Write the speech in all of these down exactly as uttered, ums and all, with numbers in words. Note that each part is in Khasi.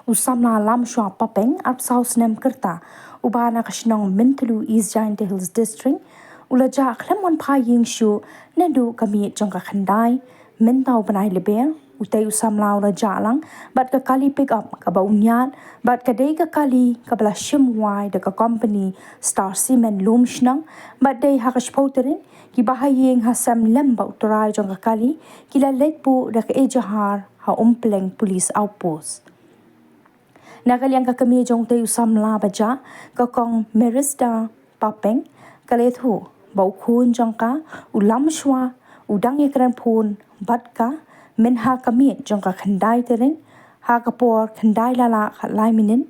U samla Lamshwa Papeng, arphew saw snem kyrta, uba na ka shnong Myntdu, East Jaintia Hills District, u la jah khlem wan phai ïing shuh naduh ka miet jong ka khyndai. Mynta u bnai Lber, utei u samla u la jah lang bad ka kali pickup kaba u ñiad, bad ka dei ka kali kaba la shim wai da ka company Star Cement Lumshnong, bad dei ha ka shiphew tarik, ki bahaïing hasem lem bad u trai jong ka kali ki la leit buh da ka ejahar ha Umpleng Police Outpost. Na ka liang ka kmie jong utei u samla ba jah, ka Kong Merista Papeng, ka la ïathuh ba u khun jong ka, u Lamshwa, u dang ïakren phone bad ka mynha ka miet jong ka khyndai tarik, ha ka por khyndai lala khatlai minit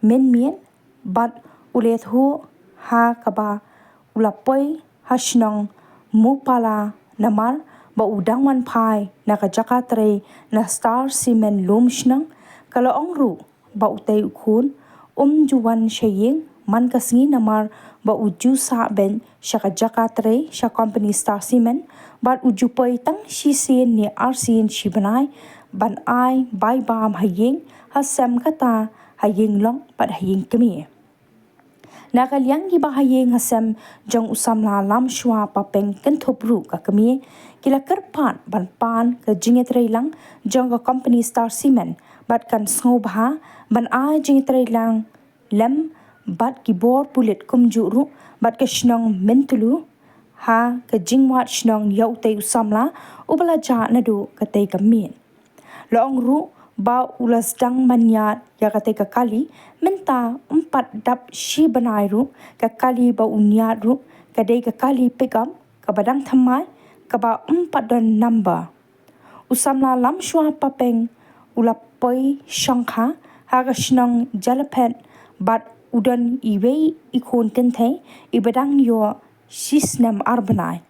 mynmiet, bad u la ïathuh ha kaba u la poi ha shnong Mupala namar ba u dang wan phai na ka jaka trei na Star Cement Lumshnong. Ka la ong ruh ba utei u khun um ju wan sha ïing man ka sngi namar ba u ju sah beit sha ka jaka trei sha company Star Cement, bad u ju poi tang shisien ne arsien shi bnai ban ai bai bam ha ïing, hasem kata ha ïing lok bad ha ïing kmie. Na ka liang ki bahaïing hasem jong u samla Lamshwa Papeng, kynthup ruh ka kmie, ki la kyrpad ban pan ka jingïatreilang jong ka company Star Cement bad kan sngewbha ban ai jingïatreilang lem bad ki bor pulit kumjuh ruh bad ka shnong Myntdu ha ka jingwad shnong ïa utei u samla uba la jah naduh katei ka miet. La ong ruh ba u la sdang ban ñiad ïa katei ka kali mynta ym pat dap shi bnai ruh. Ka kali ba u ñiad ruh ka dei ka kali pickup kaba dang thymmai, kaba ym pat don number. U samla Lamshwa Papeng u la poi shongkha ha ka shnong Jalaphet bad u don iwei i khun kynthei iba dang ïoh shi snem ar bnai.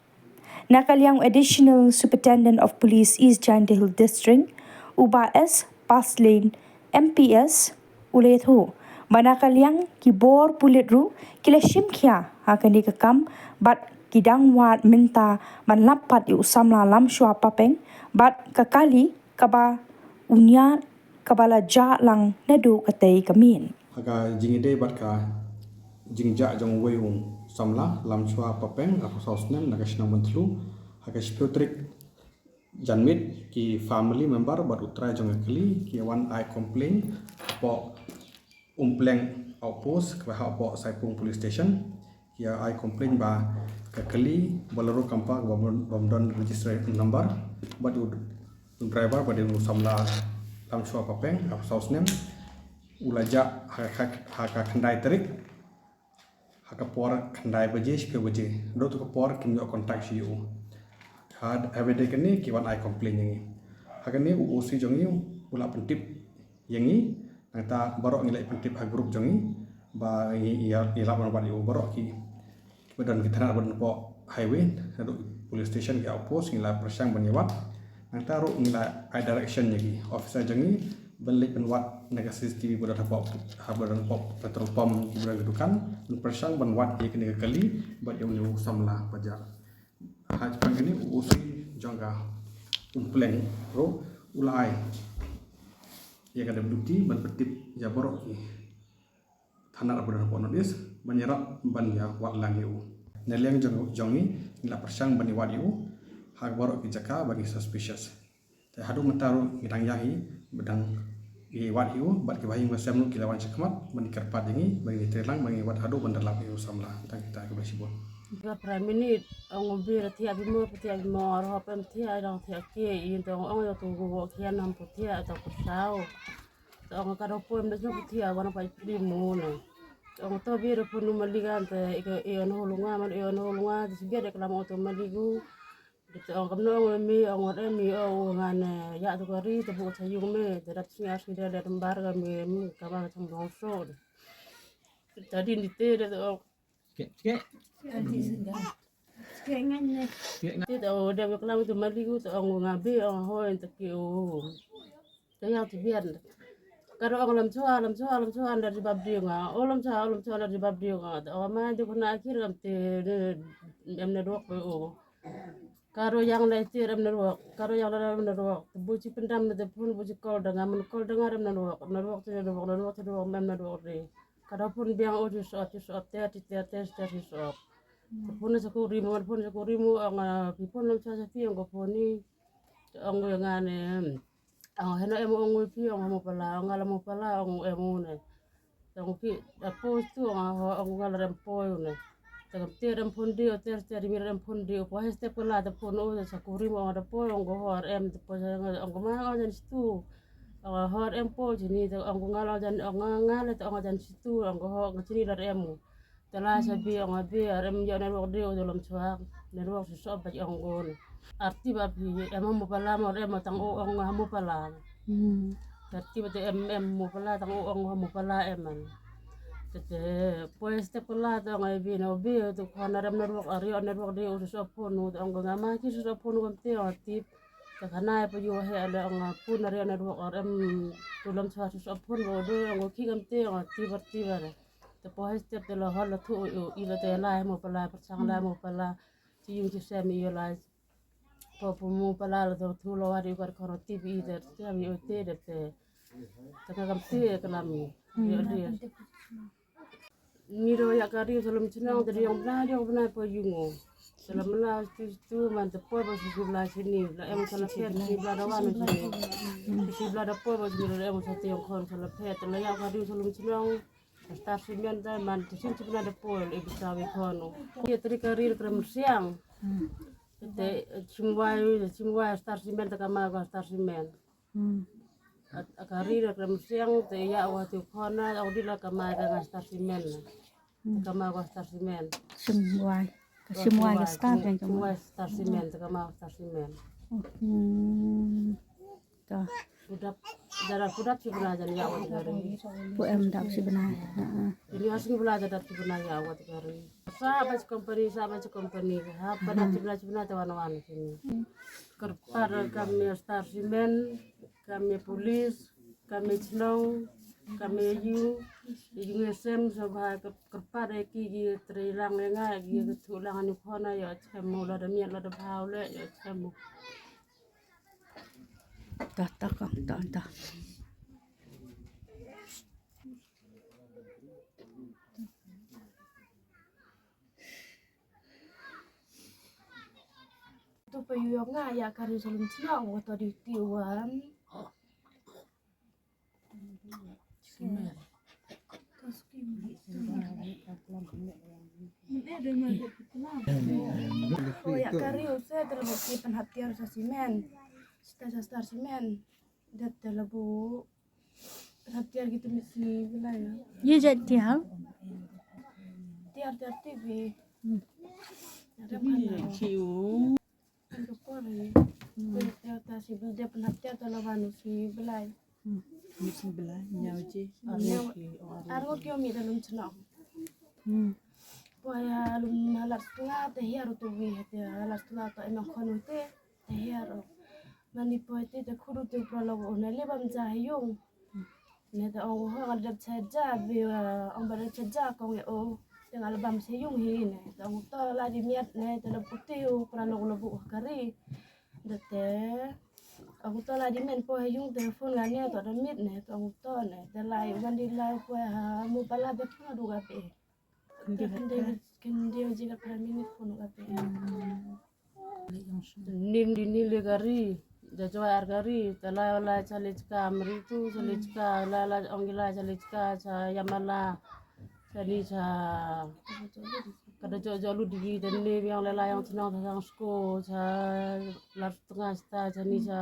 Na ka liang u Additional Superintendent of Police East Jaintia Hills District, u Bah S Paslin, M P S, u la ïathuh ba na ka liang ki bor pulit ruh ki la shim khia ha kane ka kam bad ki dang wad mynta ban lap pat ïa u samla Lamshwa Papeng bad ka kali kaba u ñiad kaba la jah lang naduh katei ka miet. Ha ka jingïadei bad ka jingjah jong uwei u samla Lamshwa Papeng, arphew saw snem, na ka shnong Myntdu, ha ka shiphew tarik janmiet, ki family member bad u trai jong ka kali ki wan ai complain hapoh Umpleng Outpost, kaba hapoh Saipung Police Station. Ki ai complain ba ka kali Bolero Camper kaba bym, bym don registered number, bad u driver ba dei u samla Lamshwa Papeng, arphew saw snem, u la jah ha ka, ha ka khyndai tarik ha ka por khyndai baje, shiphew baje. Naduh tu ka por kim ïoh contact shuh ïa u. Ha, ha ba dei kane ki wan ai complain ïa ngi. Ha kane u O C jong ngi u la pyntip ïa ngi. Nangta baroh ngi la pyntip ha group jong ngi ba ngi ïa, ïa lap ban wad ïa u. Baroh ki, kiba don ki thanat ba don hapoh highway, naduh police station ki outpost, ngi la pyrshang ban ïa wad. Nangta ruh ngi la ai direction ïa ki officer jong ngi ban leit ban wad na ka C C T V ba don hapoh, ha ba don hapoh petrol pump, ba don ka dukan, ban pyrshang ban wad ïa kane ka kali bad ïa une u samla ba jah. Ha shaphang kane u O C jong ka Umpleng ruh u la ai ïa ka deputy ban pyntip ïa baroh ki thanat ba don hapoh North East ban ïarap ban ïa wad lang ïa u. Na liang jong, jong ngi, ngi la pyrshang ban ïa wad ïa u ha baroh ki jaka ba ngi suspicious. Te haduh mynta ruh ngi dang ïa hi, ba dang ïa wad ïa u, bad ki bahaïing basem ruh ki la wan shakhmat ban ïa kyrpad ïa ngi, ban ïa trei lang, ban ïa wad haduh ban da lap ïa u samla. Tang kita kiba shibun. Ka Prime Minute, ong u Bir thiah bimo, thiah bimo, arhop em thiah, dang thiah ke, in tong ong ïa tu gu wo kian nam pu thiah, tong pu tau. Tong ka ro pu em da jong pu thiah, wan pa i pli mo ne. Tong to Bir pu nu maligan te, i ka, i on ho lunga, man i on ho lunga, te si Bir de klam o to maligu. Te ong kam no ong mi, ong wat em mi, o ngan, eh, ïa tu ka ri, te bu sa yung me, te dap singa singa de, de tembar ka mi, mi, ka ma ka tong dong so. Tadi ni te, de ong. Sikit, sikit. Sikit ngan. Ti tau dep ïa klam tu maligu, tau ong nga bi, ong hoi, ta ki u. Ta ïa ti bian. Ka ro ong Lamshwa, Lamshwa, Lamshwa, anda jubab dei nga. O Lamshwa, o Lamshwa, anda jubab dei nga. Tau ma di khuna akhir kam ti, em na dok pe o. Ka ro yang na iti rem na ruok, ka ro yang na rem na ruok. Te bu chi pyndam na te phone bu chi call da nga, man call da nga rem na ruok, na ruok te na ruok, na ruok te ruok mem na ruok re. Ka da phone biang o chi sop, chi sop te, te, te, te, te, chi sop. Te phone sa ku rimu, phone sa ku rimu, ong, ah, pi phone lam cha cha pi, ong ko phone ni. Te ong ko nga ne, ong heno em ong pi, ong mo pala, ong ala mo pala, ong em ne. Tang ki da poi tu nga ho ong nga la rem poi ne. Tang te rem pun di o ter ter mi rem pun di o poi step ko la da pun o sa kuri mo da poi ong ho rem te poi ong ma ong jan situ. Ong ho rem poi sini te ong nga la jan ong nga le te ong jan situ ong ho nga sini la rem. Te la sa bi ong bi rem yo ne wok di o lom chuak ne wok su so ba ong go ne. Arti ba bi em mo pala mo rem tang o ong mo pala. Hmm. Tertib te em em mo pala tang o ong mo pala em an. Te te poi step pala tang ai bi no bi tu khana rem na ruok ari on ruok de o so phone no tang ong nga ma ki so phone no te o tip. Te khana pa yo he ale ong phone ari on ruok ar em tu lam sa so phone no do ong ki gam te ong tip ar tip ar. Te poi step te lo hol lo tu o i lo te la mo pala persang la mo pala. Ti yung ti sem i yo la. Po po mo pala la to tu lo ari kar koro T V der te ami o te der te. Te ka kam te ka lami. Yo de. Ni ro ya kari salum chnong te yong bna yong bna po yungo. Salum na tu tu man te po ba su bla sini la em sala pet si bla da wan sini. Si bla da po ba sini la em sa te yong khon sala pet la ya kari salum chnong. Star Cement da man te sin chnong da po e bisa wi khon. Ye tri kari kram siang. Te chimwai chimwai Star Cement te kama ko Star Cement. Hmm. At akari ra kram siang te ya wa tu khona au di la kama ka nga Star Cement. Hmm. Kama ko Star Cement. Chimwai. Ka chimwai ka Star kan chimwai Star Cement te kama Star Cement. Hmm. Ka. Pudap dara pudap si bela jan ya wa tu kari. Pu em dap si bela. Ha, ha. Ini asing bela dap si bela ya wa tu kari. Sa ba si company sa ba si company ha pa dap si bela si bela te wan wan sini. Kyrpad kam ïa Star Cement, kam ïa police, kam ïa chnong, kam ïa ïing, ïing ïa sem sa ba kyrpad ïa ki ki trei lang ïa nga ki ki thuh lang ani khona ïa chem u la da miet la da bha u le ïa chem u. Ta ta ka ta ta. Tu pa yu yong nga ya kari salum chnong wa to di ti wan. Oh ya kari u se terlalu ki penhatiar sa simen. Star star simen. Dat terlalu Hatiar kita mesti belai ya. Ye jat tiar. Tiar tiar T V. Hmm. Ada mana? Ciu. Ada apa ni? Hmm. Tiar tiar si belai dia pernah tiar kalau manu si belai. Hmm. Ni si belai nyau je. Nyau. Arngut kio mi dalam cenang. Hmm. Poi alum halat setengah te hiar tu wi te halat setengah tu emang khon te te hiar. Mani poi te te khudu te prolog o ne le bam ja ha yung. Ne te ong ho ngal dep cha ja bi ong ba dep cha ja kong e o. Te ngal bam cha yung hi ne te ong to la di miat ne te le puti u prolog le bu kari. De te ong to la di men poi ha yung te phone nga ne to de mit ne te ong to ne te lai wan di lai poi ha mu pala de phone du ga pe. Kende kende kende jiga para minit kono kape. Nin di ni le gari, da jwa ar gari, ta la la chale chka mritu, chale chka la la ongila chale chka cha yamala, cha ni cha kada jo jo lu digi dan ne yang la la yang chnong cha yang sko cha lar tnga sta cha ni cha.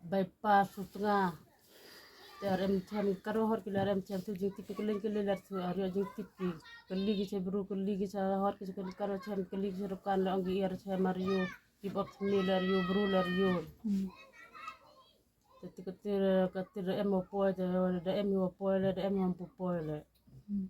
Bypass u tnga. Te ar em chem karo hor ki lar em chem tu jingtip ki kylling kylling lar tu ar yo jingtip ki kylli ki che bru kylli ki che hor ki che kylli karo chem kylli ki che dukan la ong ki er chem ar yo ki bok ni lar yo bru lar yo. Hmm. Te ti katir katir em o poi te da em o poi le da em o poi le. Hmm.